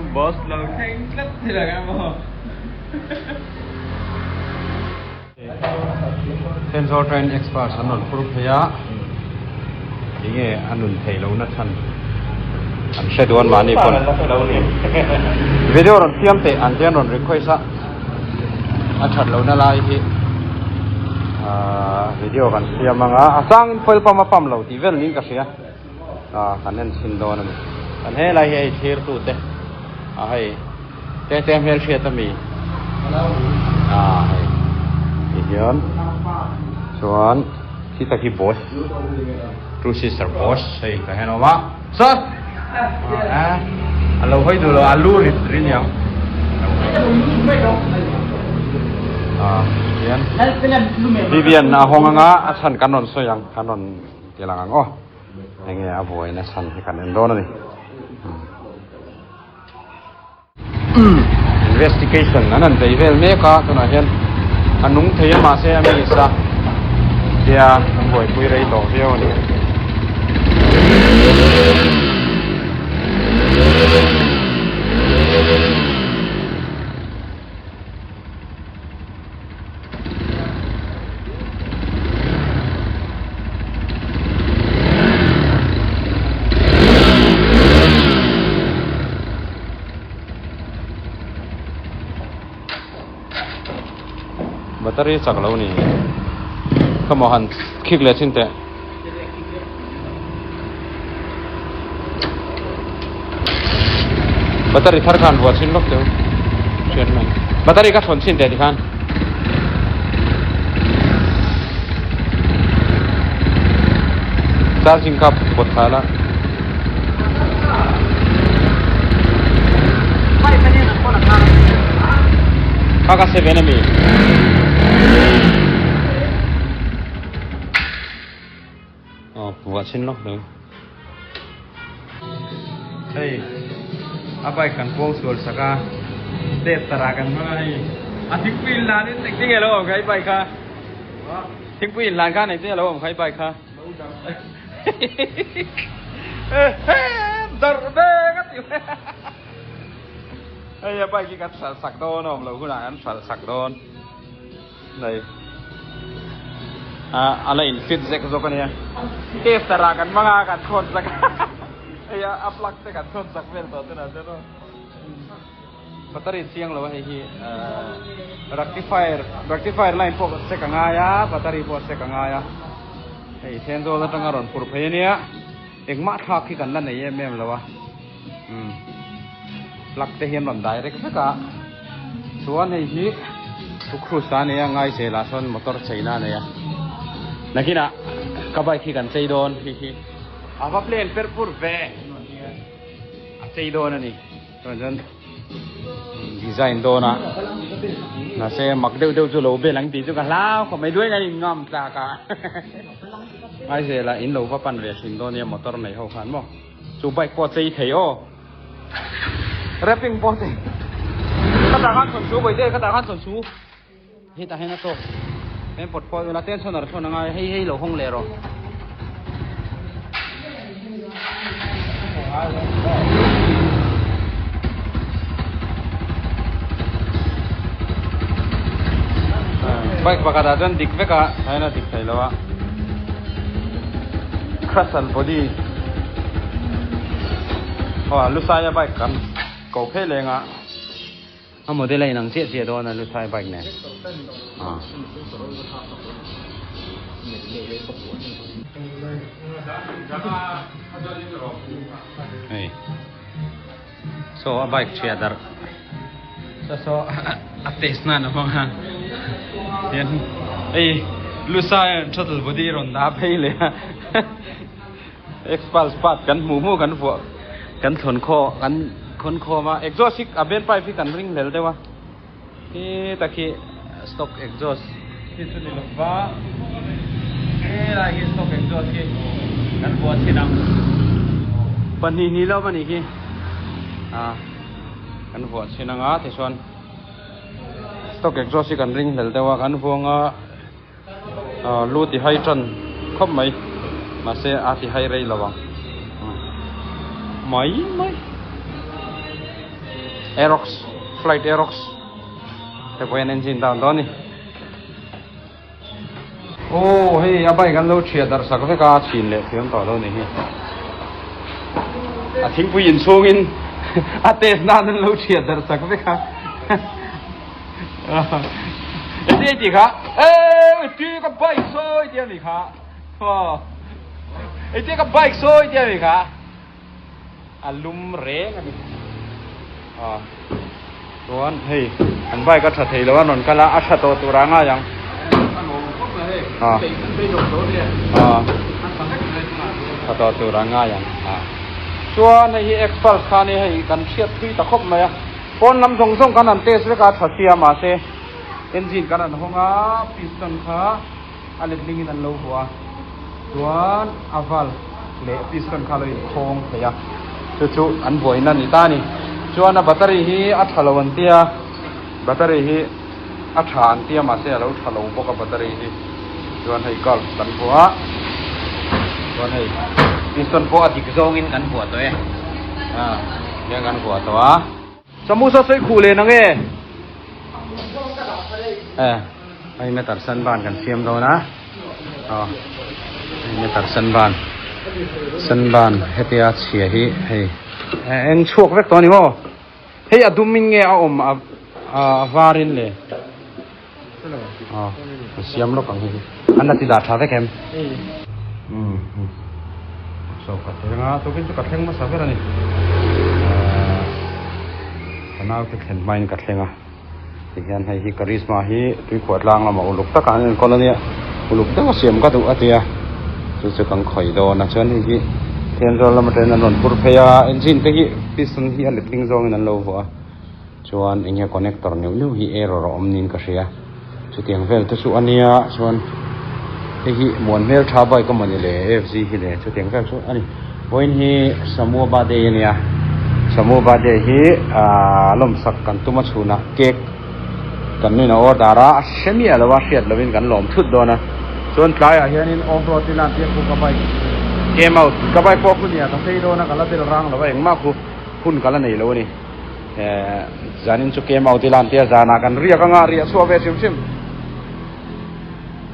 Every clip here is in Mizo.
Boss lo thleng tlat thil ang emaw. Thenzawl train experts an rawn phur phei a, enge a nun theih lohna chhan an hre duan mahni pawn video rawn siam teh an te an rawn request a, a that lohna lai hi ahh video kan siam ang a, a changin fuel pump a pump lo tih vel niin ka hria ah kan en chhin dawn a ni. Kan helai hi hei thlir tute a hei. Te te hmel hriat a mi ah hei ti hian chuan khi tak hi boss two sister boss hei ka hian a awm a sir ah a lo hawi duh lo a lu rit ri niang ah hian Vivian a hawng anga a chhan kan rawn sawi ang kan rawn ti lang ang aw enge a buaina chhan hi kan en dawn a ni. Investigation an han bei vel mek a tunah hian a nung thei a mahse a miss a tia an buaipui rei tawh viau a ni. Battery chak lo ni ka maw han khik leh chin teh. Battery thar khan ruah chhin lawk teu hriat mai battery ka thawn chhin teh tikhan charging kha pawt thla la kha ka seven ami Aw vuah chhin lawk hle. Hei a bike kan pawng sual sak a tester ah kan hmang a hei a thingpui in lan in engtin nge lo awm kha i bike kha thingpui in lan khan engtin nge lo awm kha i bike kha darh ve ka ti hei a bike hi kan hralh sak dawn a awm loh hunah kan hralh sak dawn. Hei a la in fit zek zawk a nia tester ah kan hmang a kan thawn zak a hei a plug te kan thawn zak vel tawh tunah chuan aw battery chiang lo a hei hi rectifier rectifier line pawh check a ngai a battery pawh check a ngai a hei Thenzawl atanga rawn phur phei a nia engmah thlak hi kan la nei em em lo a umm plug te hian rawn direct vek a chuan hei hi cruise a nei a ngai zelah sawn motor cheina a nei a nakinah ka bike hi kan chei dawn hi hi a va plan per pur ve a chei dawn a ni chuan chuan design dawn a mahse mak deuh deuh chu lo bel ang tih chu ka hlau khawp mai duai a in ngam tlak a ngai zelah in lo va pan ve thin dawn nia motor nei ho khan maw. Chu bike pawh a chei thei aw. Wrapping pawh a chei. Ka tah khan sawn su Bawihte ka tah khan sawn su. Hei tah hian a tawk. Heng pawt pawh ila ten sawn a thawn angai hei hei lo hawng leh rawh. Bike pakhat ah chuan dik vek a, tah hian a dik thei lo a. Crush and body aw Lusaia bike kan ko phei leng a a model a inang chiah chiah dawn a Lusai bike nen ah. Hei so a bike chhia darh so so a test nan a hmang a hian hei Lusai throttle body rawn dah phei leh a Xpulse part kan hmuh hmuh kan vuah kan thawn khaw kan khawn khawm a exhaust hi a band pipe hi kan ring hlel deuh a he tak hi stock exhaust hi chu ni lova helai hi stock exhaust hi kan vuah chhin ang. Pahnih hnih lo anih khi a kan vuah chhin anga tichuan stock exhaust hi kan ring hlel deuh a kan vuang a lu ti hai tan khawp mai mahse a ti hai rei lo ang mai mai aerox flight aerox hei pawh hian engine down dawn a ni. Aw hei a bike an lo thiah darh sak vek a chhin leh thiam tawh lo ni hi a thingpui inchhungin a test nan an lo thiah darh sak vek a eti ti kha e ti ka bike sawi tia mi kha aw eti ka bike sawi tia mi kha a lum reng a ni a chuan hei an bike a tha thei lo a rawn kal a a tha tawh tur ah ngai ang a a tha tawh tur ah ngai ang a chuan hei hi expulse kha ni hei kan hriat thui ta khawp mai a pawn lam zawng zawng khan an test vek a tha sia mahse engine kan an hawng a piston kha a letling in an lo vuah a chuan a valve leh piston kha a lo inkhawng thei a chu chu an buaina a ni ta a ni chuan a battery hi a tha lo an tia battery hi a tha an tia mahse a lo tha lo bawk a battery hi chuan hei galve kan vuah a chuan hei piston pawh a dik zawngin kan vuah tawh e ah hian kan vuah tawh a. Samosa sawi khuh leh nang e. Eh, hei meter sen ban kan siam dawn a. Aw, hei meter sen ban. Sen ban hetia chhia hi hei eng chhuak vek tawh a ni maw? Hei a dum in nge a awm a a var in le? Aw, ka siam lawk ang hei. An la ti dah tha vek em? Umm so ka thleng a tukin chu ka thleng hmasa ber a ni ahh ka naute thlen hmain ka thleng a tihian hei hi karizma hi tuikhuah tlang lamah uluk takah an enkawl a nia uluk deuh a siam ka duh a tia chu chu kan khawih dawn a chuan hei hi Thenzawl lam atangin an rawn phur phei a engine te hi piston hi a letling zawngin an lo vuah a. Chuan eng nge connector neuh neuh hi error a awm niin ka hria. Chutiang vel te chu a nia chuan hei hi muan hmel tha bike a mawni le AFG hi le chutiang vel chu a ni. Vawiin hi Samua birthday a nia. Samua birthday hi aaa lawmsak kan tum a chhunah cake kan nuin a order a, a hre miah lo a hriat lovin kan lawm thut dawn a. Chuan tlaiah hianin off road in a tia khu ka bike came out ka bike pawh khu nia ka phei dawn a ka la bel rang lo a engmah khu hun ka la nei lo a ni. Eh zanin chu came out ila an tia zanah kan riak anga riah chhuah ve hrim hrim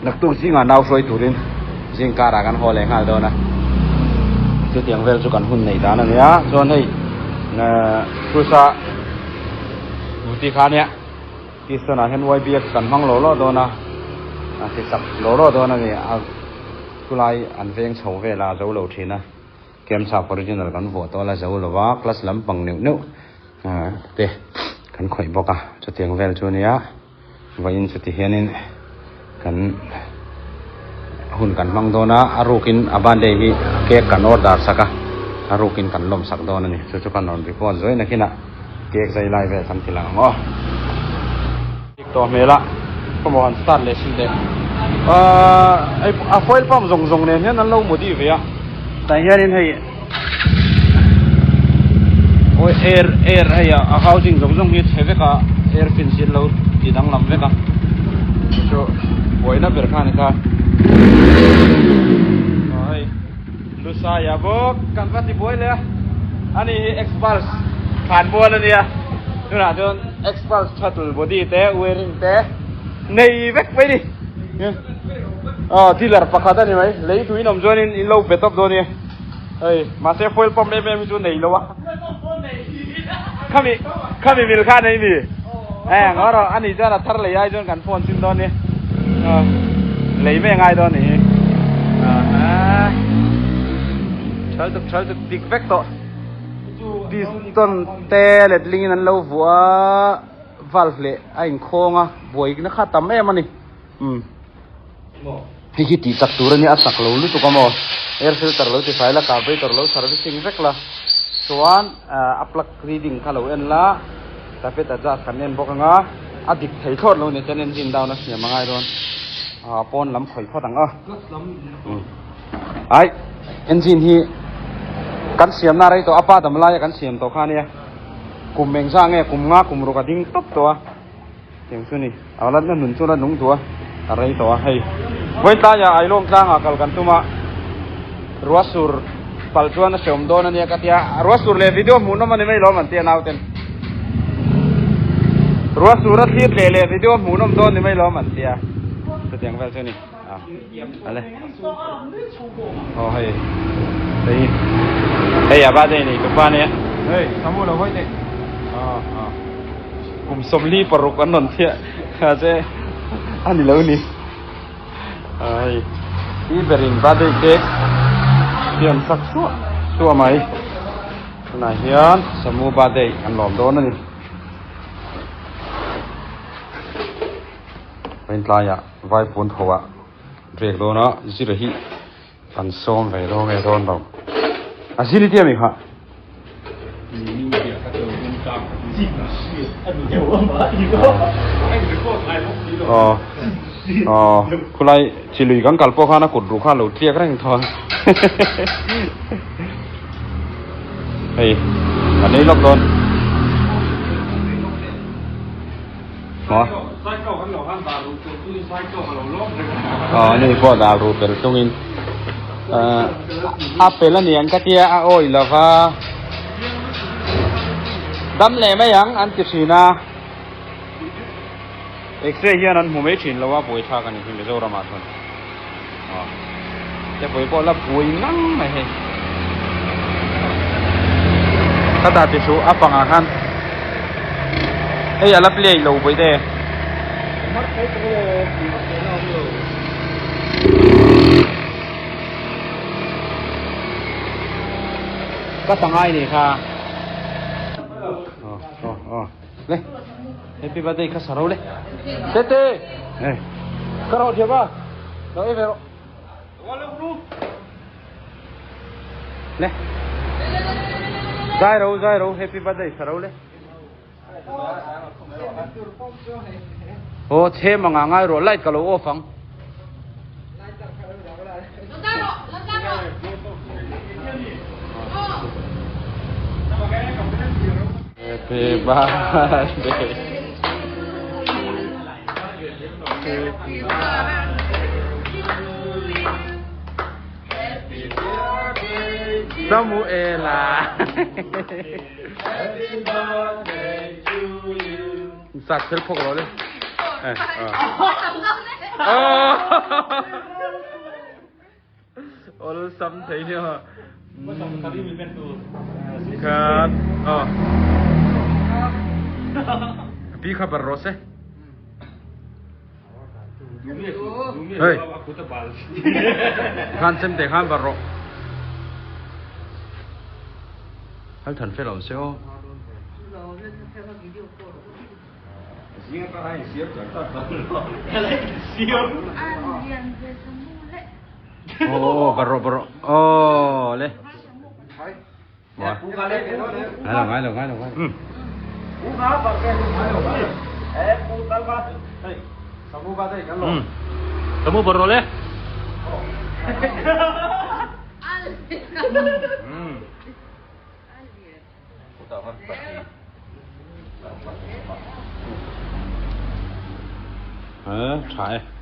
naktuk zingah nau hruai turin zing karah kan haw leh nghal dawn a chutiang vel chu kan hun neih dan a nia chuan hei eh cruise-a scooty kha ania piston ah hian ybx kan hmang lawh lawh dawn a a ti chak lawh lawh dawn a ni a chulai an veng chho vel a zo lo thin a. Camshaft original kan vuah tawh a la zo lo va, clutch lampang neuh neuh te kan khawih bawk a, chutiang vel chu ania vawiin chuti hianin kan hun kan hmang dawn a, a rukin a birthday hi cake kan order sak a, a rukin kan lawm sak dawn a ni, chu chu kan rawn report zuai nakinah cake zai lai vel kan ti lang ang aw. Tawh hmel a khawmaw han start leh sin teh ahh a fuel pump zawng zawng nen hian an lo modi ve a tah hianin hei awi air air hei a housing zawng zawng hi a chhe vek a air fins hi an lo ti danglam vek a chu chu buaina ber kha a ni ta aw hei Lusaia bawk kan va ti buai leh a ani hi Xpulse thlan bual a nia tunah chuan Xpulse shuttle body te wiring te nei vek mai ni aw dealer pakhat a ni mai lei tuin awm chuanin in lo be tawp dawn nia hei mahse fuel pump em em hi chu nei lo a khami khami mil kha nei mi e ngaw rawh ani chuan a thar lei ai chuan kan phone chin dawn ni lei mai a ngai dawn ni hi thal tuk thal tuk dik vek tawh piston te letling in an lo vuah a valve leh a inkhawng a buai na kha tam em a ni umm hei hi tih chak tur a nia a chak lo lutuk a maw air filter lo ti fai la carburetor lo servicing vek la chuan a plug reading kha lo en la tapet adjust kan en bawk anga a dik thei thlawt lo ni chuan engine down a siam a ngai dawn ah pawn lam khawih phawt ang a ai engine hi. Kan siamna rei tawh a pa dam laia kan siam tawh kha ania kum engzah nge kum nga kum ruk a ding tawp tawh a tiang chu ni a la na nun chu la nung duh a a rei tawh a hei vawitlaiah Ailawng tlangah kal kan tum a ruahsur palh chuan a hreawm dawn ania ka tia ruahsur leh video hmuhnawm a ni mai lawm an tia nauten ruahsur a thlir leh leh video hmuhnawm dawn ni mai lawm an tia chutiang vel chu ni. Ale. Oh hei. Hei. Hei aba dei nei tu pa ne. Hei, samu lo hoi te. Ah ah. Kum 46 an non thia. Kha che ani lo ni. Ai. I berin ba dei te. Siam sak suah suah mai. Tunah hian samu ba dei an lawm dawn ani. Vaintlaiah Vaipawn tho ah rek dawn a zira hi kan sawm ve dawn nge dawn lo a zir i tia mi kha aw aw khulai chilui kan kal pawh khan a kut ruh kha a lo tliak reng tho a hei kan ei lawk dawn. Aw ani pawh dal ruh pel chungin ahh a pel a niang ka tia a awih lo va dam leh mai ang an ti thin a x-ray hian an hmu mai thin lo a buaithlak a ni hi Mizoram ah chuan aw te pawh pawh la buai ngang mai hei ka dah ti thu a pangah khan hei a la play lo pawih te ka sangai ni kha aw aw aw le happy birthday kha saro le tete eh ka ro thiam a lo e ve ro le zai ro zai ro happy birthday saro le o chhe manga ngai ro light ka lo off ang Happy birthday. Happy birthday to you. Happy birthday to Samuela. Happy birthday to you. Sat thil phok lo le. Eh. Oh. Awlsam thei nia. Khat. Aw. Pi kha bar rawh se. Hei. Khan sem te khan bar rawh. Hal than fel awm se aw. Aw bar rawh bar rawh aw le ngai lo ngai lo ngai lo ngai lo Samu bar rawh le Tha e.